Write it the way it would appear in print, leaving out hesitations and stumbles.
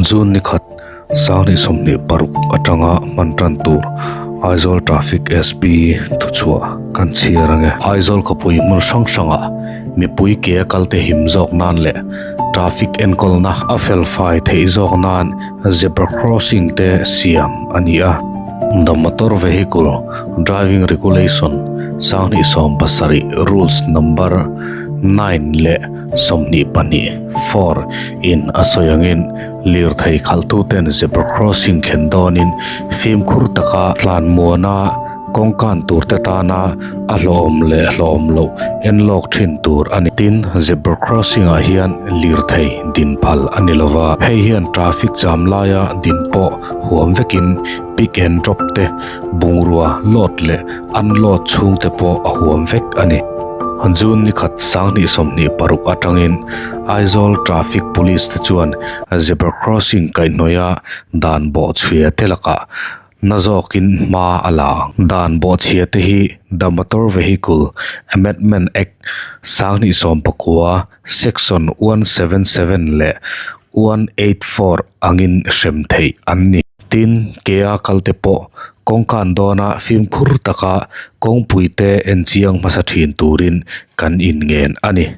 June ni khat Sanghnih 26 atanga hman tan tur Aizawl Traffic SP thuchhuah kan chhiar ange. Aizawl khawpui hmun hrang hrangah mipui ke a kalte him zawk nan leh traffic enkawlna a felfai theih zawk nan zebra crossing te siam a ni a. The Motor Vehicle Driving Regulation Sanghnih 70 Rules Number 9 leh 22, 4 in a sawi angin Lirthei khalhtuten zebra crossing thlen dawnin fimkhur taka tlan muana kawng kan turte tana a hlawhawm leh hlawhawm loh en lawk thin tur a ni. Tin, zebra crossing ah hian lirthei din phal a ni lova, hei hian traffic jam laia din pawh huam vekin pick and drop te, bungrua load leh unload chhungte pawh a huam vek a ni. June ni khat 20 26 atangin Aizawl Traffic Police te chuan zebra crossing kaihhnawih a dan bawhchhia te lakah na zawkin hma a la ang. Dan bawhchhia te hi The Motor Vehicle Amendment Act 2019 Section 177 leh 184 angin hrem theih an ni. Tin, kea kalte pawh kawngkan dawna fimkhur taka kawngpuite enchiang hmasa thin turin kan inngen a ni.